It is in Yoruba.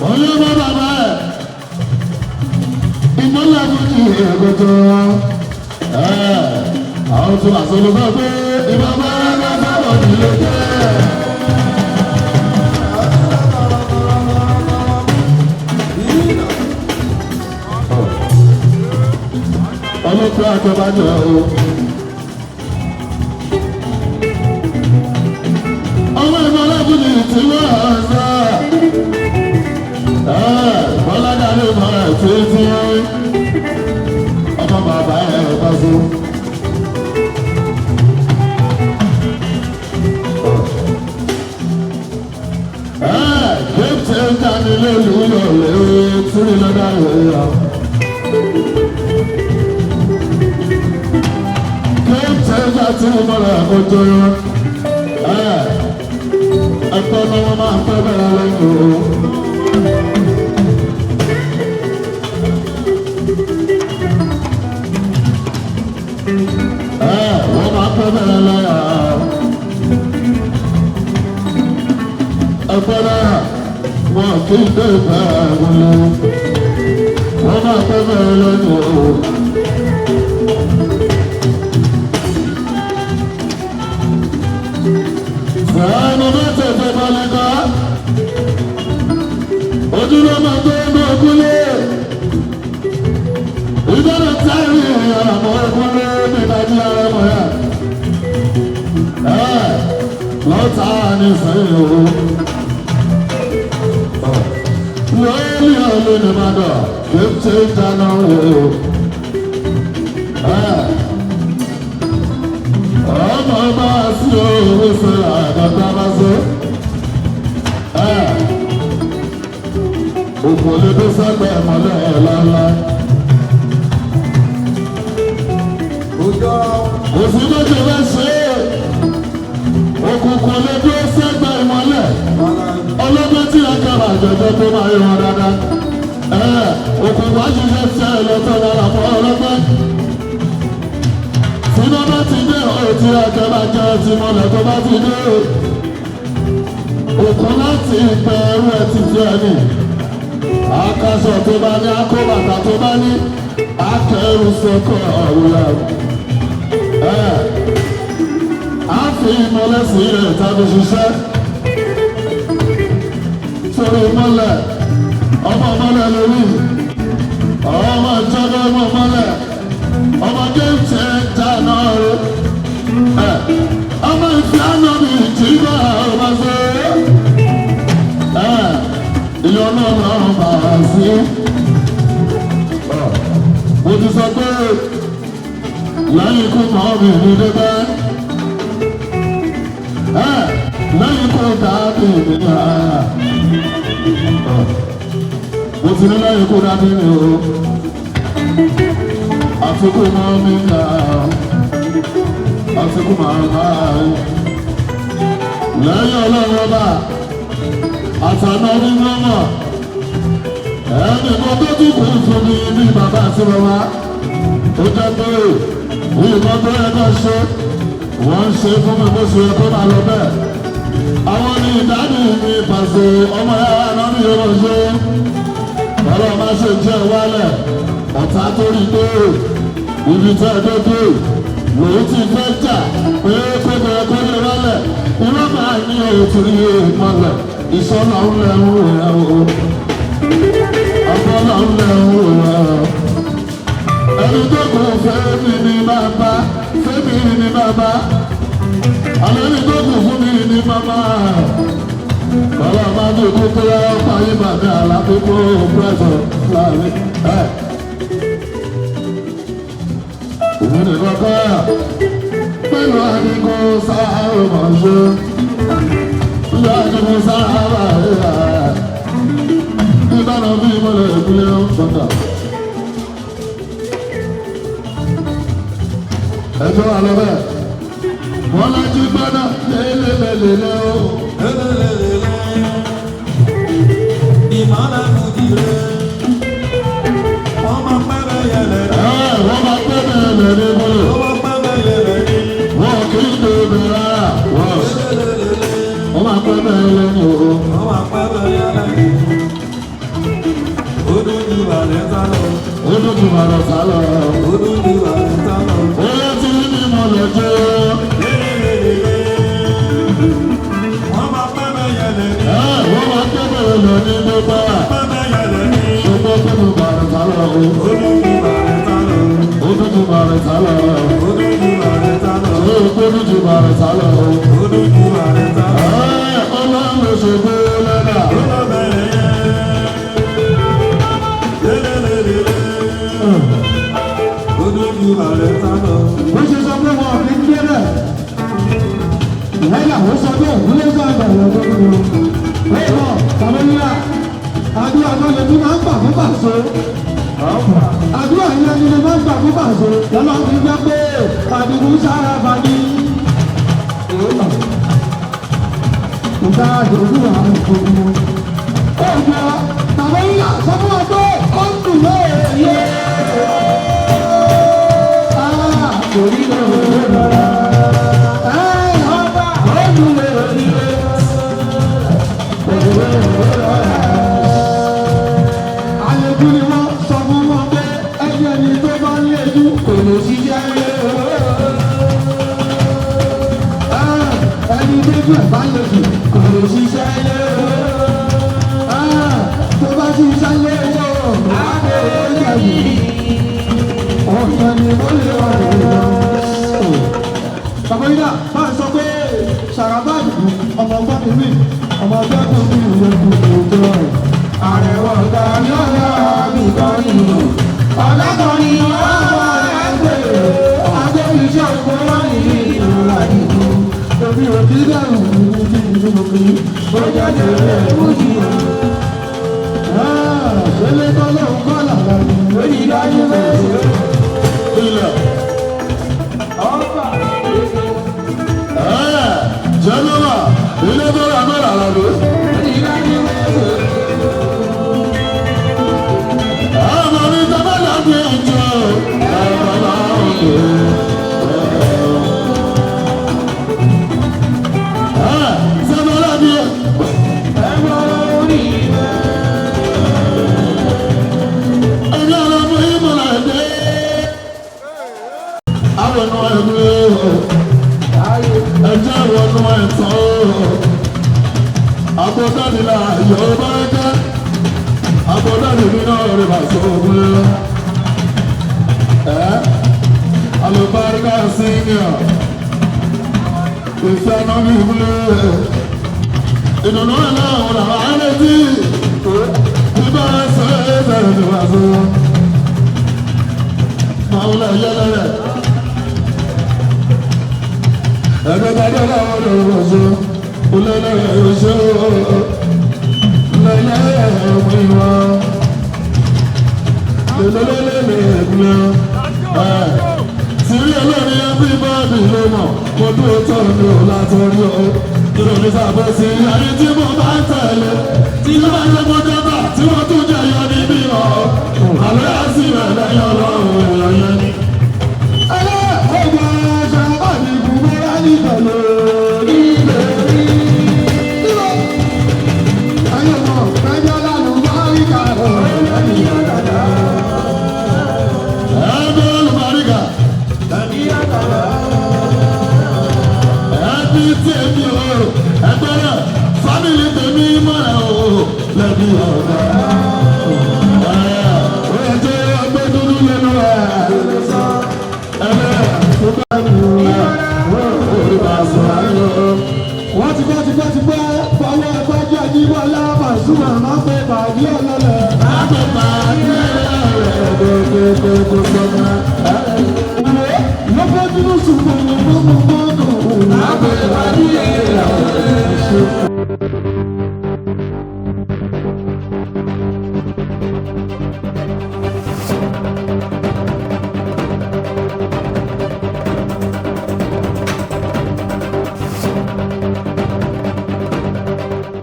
Ọlọ́mọ bàbá ẹ̀ ìmọ̀lá fújì ẹ̀kọ́tọ̀ ẹ̀ àwọn tó àṣọlọ bá pé ìbá bá bá bá nílé jẹ́. Ọlọ́pàá àtọ́bájọ́ o. Ọmọ ìmọ̀lá fújì tí wọ́n sá bọ́ládàlú mọ́ra títí ọmọ bàbá ẹ̀ bá so. Kéèké dání lólùyọ̀ lé tírí lọ́dà rẹ̀. Kéèké dání mọ́ra ojú ẹ̀kọ́ ni wọ́n máa ń pẹ́ bẹ́ẹ̀ lẹ́yìn o. Wọ́n máa pẹ́ bẹ̀rẹ̀ lọ́yà. Ẹgbẹ́ náà wọn kì í dé ìfẹ́ wọlé. Wọ́n máa pẹ́ bẹ̀rẹ̀ lọ́yà o. Fẹ́ẹ́nu mẹ́tẹ̀ẹ̀tẹ̀ balẹ̀ ká. Ojúlọ́ máa tó ń bọ̀ kúlé. Ìbára táyì àmọ́ ẹkúnlé nígbàdí ara mọ̀ yá. Lọ́tà ní sẹ́yìn o. Lórí ọ̀lẹ́ ní Mádọ̀, kéńté dáná o. Ọmọ bá sí òwe ṣe àgàtà bá ṣe. Òkú lè dé sẹ́gbẹ̀ẹ́ mọ́lẹ̀ lọ́lá. Òsì méjì bá ṣe é, òkùnkùn lè dúró sẹ́gbẹ̀ẹ́ ìmọ́lẹ̀. Ọlọ́gbọ́n tí a kàrà àjọjọ tó máa yọ wọn dáadáa. Òkùnkùn àṣìṣe tí a lọ tọ́ lára fún ọlọ́gbọ́n. Tí iná bá ti dé ọ̀rọ̀ tí a kàrà jẹ́ ti mọ́lẹ̀ tó bá ti dé. Òkun láti ìgbẹ́ ẹrú ẹ ti fi ẹni. Akaṣọ tó bá ní akóbàtà tó bá ní akẹ́rù sọ́kọ̀ ọ̀rọ̀ a fi ìmọ̀lẹ̀ sí rẹ̀ tàbí ṣiṣẹ́ sórí ìmọ̀lẹ̀ ọmọ ìmọ̀lẹ̀ lórí ọmọ ìjọba ọmọ ìmọ̀lẹ̀ ọmọ géńtì dáná rẹ̀ ọmọ ìfẹ́ àná mi jìbà ọmọ ṣe ìyọnu ọlọ́run bàrà sí. Mo ti sọ pé lẹ́yìn ikú mọ́ mi ní débẹ́. Lẹ́yìn ikú dáàbì mi ní àyà. Mo ti ní lẹ́yìn ikú dáàbì mi o. Àfikún mọ́ mi ní àyà. Àfikún màmá rẹ̀. Lẹ́yìn ọlọ́run ọba, àtàná ní mọ́mọ́. Ẹnì kan tó tún kù fún mi ní bàbá àti bàbá. Ó jẹ́ pé nǹkan tó yẹ kó ṣe wọ́n ń ṣe fún mi bó ṣe yẹ kó máa lọ bẹ́ẹ̀. Àwọn ní ìdádì mi pàṣẹ ọmọ yàrá náà ní yóò ṣe. Bọ́lá má ṣe jẹ́ wálẹ̀ ọ̀tá tó rí pé ibi tẹ́ ẹ dókè lòun ti fẹ́ jà pé kó bẹ̀rẹ̀ kó lè wálẹ̀. Irọ́ máa ní òtún ní ìmọ̀lẹ̀ ìṣọ́nà ń lẹ̀ ń wò ẹ́ o. Ọ̀pọ̀lọ́ ń lẹ̀ ń wò ẹ́ o. Ẹni tó kù fẹ́mi ni bàbá, fẹ́mi ni bàbá. Àlọ́ ẹni tó kù fún mi ni màmá. Bàbá máa ń dúró tó yá ọ̀pá yìí bàbá àlàkókò pẹ̀sọ̀ láàrin. Òun ni kọ́kọ́ pẹ̀lú àdínkù sáà mọ̀ ṣe. Pẹ̀lú àdínkù sáà bá rẹ̀. Ìbára bí ìmọ̀lẹ̀ ìpínlẹ̀ ọ̀sán. Ẹjọ́ wà lọ bẹ́ẹ̀. Wọ́n lájú gbọ́dọ̀ lélelélele o. Ìmọ̀lẹ̀ fújì rẹ̀. Wọ́n máa pẹ́ bẹ́yẹ lẹ́ni. Ẹ wọ́n máa pẹ́ bẹ́ẹ̀ lẹ́ni bọ́lẹ̀. Wọ́n máa pẹ́ bẹ́yẹ lẹ́ni. Wọ́n kì í dé ibi rárá. Lélelélele. Wọ́n máa pẹ́ bẹ́ẹ̀ lẹ́ni o. Wọ́n máa pẹ́ bẹ́yẹ lẹ́ni. Ó dún ju bàlẹ́ sá lọ. Ó dún ju bàrọ̀ sá lọ. Ó dún ju bàlẹ́ sá lọ. Ó yẹ tí ní mo lè jẹ́. Lélelélele. Wọ́n máa pẹ́ bẹ́yẹ lẹ́ni. Ẹ wọ́n máa pẹ́ bẹ́ẹ̀ lẹ́ni gbogbo. Pẹ́ bẹ́yẹ lẹ́ni. Ṣùgbọ́n pẹ́ ju bàrọ̀ sá lọ. Ó dún ju bàlẹ́ sá lọ. Ó dún ju bàrọ̀ sá lọ. Ó dún ju bàlẹ́ sá lọ. Ṣé o dún ju bàrọ̀ sá lọ? Ó dún ju bàlẹ́ sá lọ. Ẹ ọlọ́run ṣògo lọ́dà. Ó lọ bẹ̀rẹ̀ yẹn. Lélelélele. Ó dún ju bàlẹ́ sá lọ. Bó ṣe sọ pé wọn kì í gbé bẹ́ẹ̀. Ìyá ó sọ bẹ́ẹ̀ ló sọ àgbàlá tó ń lò. Bẹ́ẹ̀ tàbí nílà àdúrà tó lè tún máa ń gbà fún pàṣẹ. Àdúrà yẹn ni mo máa ń gbà fún pàṣẹ. Lọ́lọ́ fi jẹ́ pé àdìgún sára fani. Ìta àdìgún àwọn ìfowópamọ́. Ó jọ tàbí nílà sọ fún wa pé ó ń dùn lóye. Ah, kò rí lóore lọ́la. Àlejò ni wọ́n sọ fún wọn pé ẹni ẹni tó bá ń léjú kò lè ṣiṣẹ́ lé. Ẹni tójú ẹ̀ bá lè jù kò lè ṣiṣẹ́ lé. Tó bá ṣiṣẹ́ lé wò á lè jẹ̀bi. Ọ̀sán ni ó lè wà lóyún. Bàbá yìí náà bá ń sọ pé Sàràbà àdìgún ọmọ ọgbọ́n mi wí ọmọ ọgbọ́n tó bí ìwé kúkú tó rẹ̀. Àrẹ̀wọ̀ ọ̀gá ni ọ̀gá mi kan nínú. Ọ̀làkọ̀rin ọ̀gá ẹgbẹ́ adé iṣẹ́ òkú wọn ní ìlú àdìgún. Èmi ò kí dẹ̀rù ní kí n tó kí ó jáde fújì. Ṣẹlẹ̀ tọ́lọ́ ń kọ́ làlá ni lórí dájú bẹ́ẹ̀. Ilẹ̀. Ẹ jẹ́nọ́mà ilé tó rà tó rà lọ́dún. Ọmọ mi tọ́gbọ́n láti ẹjọ́ ẹ̀rọ láòkè. Ẹ sọ́dọ̀ láti ẹ̀mí ọlọ́mọ ìmọ̀lá ẹ̀dẹ́. Àwọn ọ̀nà ẹ̀gbẹ́ ẹjẹ́ ìwọ̀nù ẹ̀tọ́. Àbọ̀dánilá yóò bá jẹ́. Àbọ̀dánilá náà rẹ̀ bá sọ ògùn. Ẹ́ alùbáríkà senior. Ìfẹ́ náà mi wúlò. Ìdùnnú ẹ̀ náà wọ́n làwọn á létí. Bíbá ẹsẹ̀ ẹsẹ̀ ẹsẹ̀ wá sọ. Máa ń lọ yẹ́lẹ́ rẹ̀. Ẹgbẹ́ tàbí ọlọ́run ló ṣe olólùwẹ̀ ṣe lẹ́lẹ́ ìwọ lẹ́lẹ́lẹ́lẹ́lẹ́ ẹ̀ sírí olórin everybody ló mọ̀ mo dúró tó mi ò látọrí o kí ló ní sábẹ́ sí ayé tí mo bá ń tẹ̀lé tí ló bá jẹ́ mọ́ dọ́gba tí wọ́n tún jẹ́ yọ níbí ọ̀ àlọ́ yà sí rẹ̀ lẹ́yìn ọlọ́run èèyàn yẹn ni. Ẹgbẹ́ olùbáríkà. Ẹbí tèmi o, ẹgbẹ́ rẹ̀, fámìlì tèmi mọ̀rẹ̀ o, lẹ́bí ọ̀gá. Ẹ jẹ́ ọgbẹ́ dúdú lẹ́nu ẹ̀. Ẹgbẹ́ tó bá wù ú, orí bá sọ ayọ̀. Wọ́n ti gbọ́ ti gbọ́ ti gbọ́ fọwọ́ ẹgbẹ́ jẹ́ Ajíbọ́lá Pasuma máa ń pè pàdé ọlọ́lẹ̀. Àgbẹ̀pá ní ẹ̀rẹ̀ gbogbogbò. Ìwé ló fẹ́ dúró sùn gbogbogbò. Àgbẹ̀pá ní ẹ̀rẹ̀.